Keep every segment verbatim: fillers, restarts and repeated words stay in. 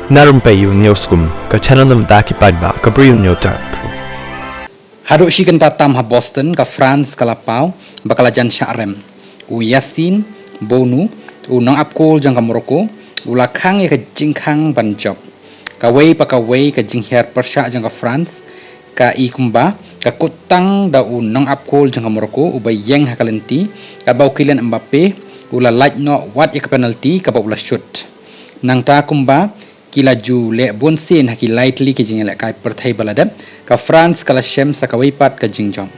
Na rympei ïa u Newsroom, ka channel na bynta ki paidbah ka Bri u Newtap. Haduh shi kynta tam ha Boston, ka France ka la paw ba ka la jan shah rem. U Yassine Bounou, u nongap kol jong ka Morocco, u la khang ïa ka jingkhang ban jop. Kawei pa kawei ka jinghiar pyrshah jong ka France ka i kumba ka kut tang da u nongap kol jong ka Morocco uba ïeng ha ka lynti, katba u Kylian Mbappe u la lait noh wat ïa ka penalty kaba u la shoot. Nangta kumba ki la ju leh bun sien ha ki lai tylli ki jingïalehkai pyrthei ba la dep, ka France ka la shem sa kawei pat ka jingjop.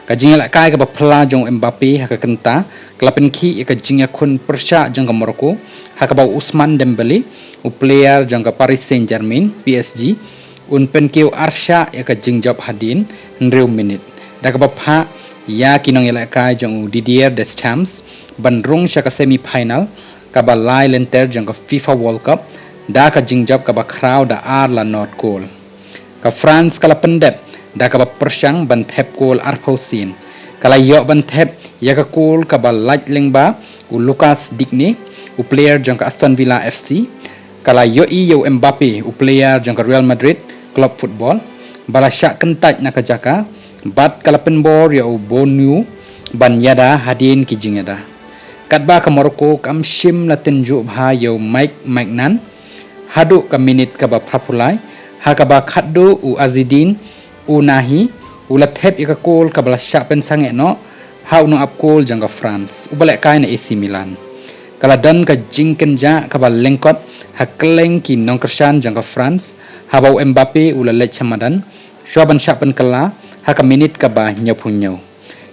Ka jingïalehkai kaba phylla jong u Mbappe ha ka kynta ka la pynkhih ïa ka jingïakhun pyrshah jong ka Morocco, ha kaba u Ousmane Dembélé, u player jong ka Paris Saint-Germain, P S G, un pynkiew arshah ïa ka jingjop hadien hynriew minit, da kaba phah ïa ki nongïalehkai jong u Didier Deschamps ban rung sha ka semi final kaba lai lynter jong ka FIFA World Cup da ka jingjop kaba khraw da ar la nod kol. Ka France ka la pyndep da kaba pyrshang ban thep kol arphew sien. Ka la ïoh ban thep ïa ka kol kaba lait lyngba u Lucas Digne, u player jong ka Aston Villa F C. Ka la ïohi ïa u Mbappe, u player jong ka Real Madrid club football, ba la shah kyntait na ka jaka, bad ka la pynbor ïa u Bounou ban ïada hadien ki jingïada. Katba ka Morocco kam shym la tynjuh bha ïa u Mike Maignan haduh ka minit kaba phra phew lai, ha kaba khatduh u Azzedine Ounahi u la thep ïa ka kol kaba la shah pynsangeh noh ha u nongap kol jong ka France uba lehkai na A C Milan. Ka la don ka jingkynjah kaba lyngkot ha kylleng ki nongkyrshan jong ka France haba u Mbappe u la leit sha madan shuwa ban shah pynkylla ha ka minit kaba hynñiew phew hynñiew.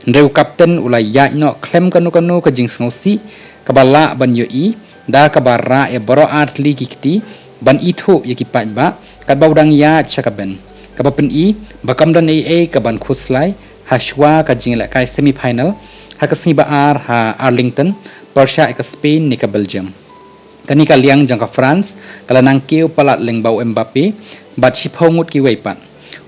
Hynrei u kapten u la ïaid noh khlem kano kano ka jingsngewsih kaba lah ban ïohi, da kaba rah ïa baroh artylli ki kti ban ithuh ïa ki paidbah katba u dang ïaid sha ka bench, kaba pyni ba kam don ei ei ka ban khuslai ha shuwa ka jingïalehkai semi final ha ka sngi ba ar ha Arlington pyrshah ïa ka Spain ne ka Belgium. Kane ka liang jong ka France ka la nang kiew palat lyngba u Mbappe bad shiphew ngut kiwei pat.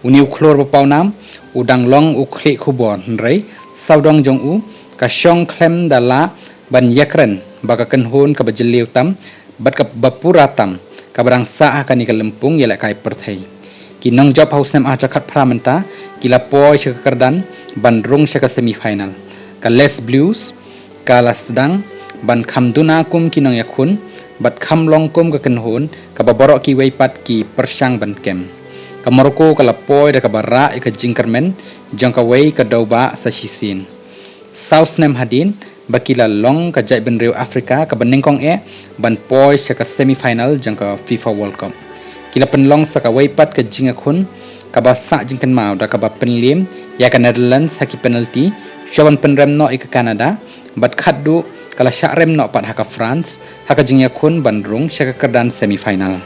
Une u khlur ba pawnam u dang long u khlieh khubor, hynrei sawdong jong u ka shong khlem da lah ban ïakren ba ka kynhun kaba jylliew tam bad kaba pura tam kaba dang sah ha kane ka lympung ïalehkai pyrthei. Ki nongjop ha u snem arhajar khatphra mynta ki la poi sha ka kyrdan ban rung sha ka semi final. Ka Les Bleus ka la sdang ban kham duna kum ki nongïakhun bad kham long kum ka kynhun kaba baroh kiwei pat ki pyrshang ban kem. Ka Morocco ka la poi da kaba rah ïa ka jingkyrmen jong kawei ka dewbah sa shisien. Saw snem hadien ba ki la long ka jaitbynriew Afrika kaba nyngkong eh ban poi sha ka semi final jong ka FIFA World Cup. Ki la pynlong sa kawei pat ka jingïakhun kaba sah jingkynmaw da kaba pynliem ïa ka Netherlands ha ki penalty shuwa ban pynrem noh ïa ka Canada bad khatduh ka la shah rem noh pat ha ka France ha ka jingïakhun ban rung sha ka kyrdan semi final.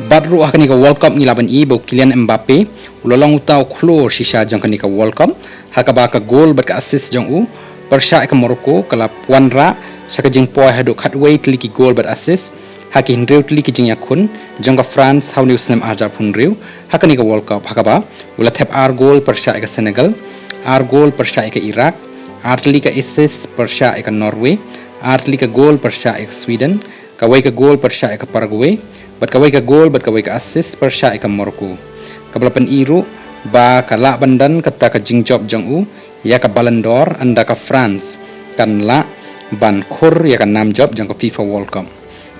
Bad ruh ha kane ka World Cup ngi lah ban i ba u Kylian Mbappe u la long uta u khlur shisha jong kane ka World Cup, ha kaba ka gol bad ka assist jong u pyrshah ïa ka Morocco ka la wanrah sha ka jingpoi haduh khatwei tylli ki gol bad assist ha ki hynriew tylli ki jingïakhun jong ka France ha une u snem arhajar phew hynriew ha kane ka World Cup, ha kaba u la thep ar gol pyrshah ïa ka Senegal, ar gol pyrshah ïa ka Iraq, ar tylli ka assist pyrshah ïa ka Norway, ar tylli ka gol pyrshah ïa ka Sweden, kawei ka gol pyrshah ïa ka Paraguay, bad kawei ka gol bad kawei ka assist pyrshah ïa ka Morocco. Kaba la pyni ruh ba ka lah ban don kata ka jingjop jong u ïa ka Ballon d'Or, ynda ka France kan lah ban khur ïa ka nam jop jong ka FIFA World Cup.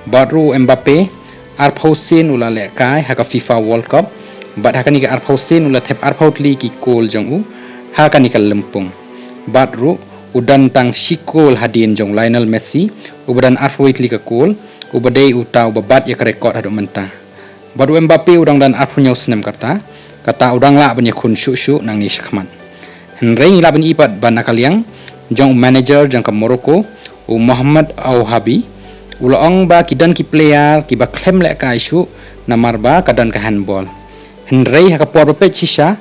Bad ruh u Mbappe arphew sien u la lehkai ha ka FIFA World Cup bad ha kane ka arphew sien u la thep arphew tylli ki kol jong u ha kane ka lympung. Bad ruh u don tang shi kol hadien jong u Lionel Messi uba don arphew wei tylli ka kol, uba dei uta uba bat ïa ka record haduh mynta. Bad u Mbappe u dang don arphew hynñiew snem, kata kata u dang lah ban ïakhun shuh shuh nangne shakhmat. Hynrei ngi lah ban i pat ba na ka liang jong u manager jong ka Morocco, u Mohamed Ouahabi, u la ong ba ki don ki player kiba khlem lehkai shuh namar ba ka don ka handball. Hynrei ha ka por ba peit shisha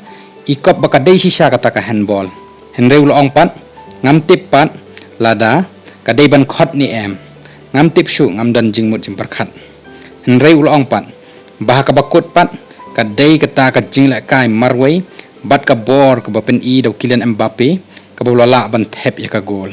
i kop ba ka dei shisha kata ka handball. Hynrei u la ong pat, ngam tip pat lada ka dei ban khot ne em. Ngam tip shuh, ngam don jingmut jingpyrkhat. Hynrei u la ong pat ba ha kaba kut pat ka dei kata ka jinglehkai marwei bad ka bor kaba pyni da u Kylian Mbappe kaba u la lah ban thep ïa ka gol.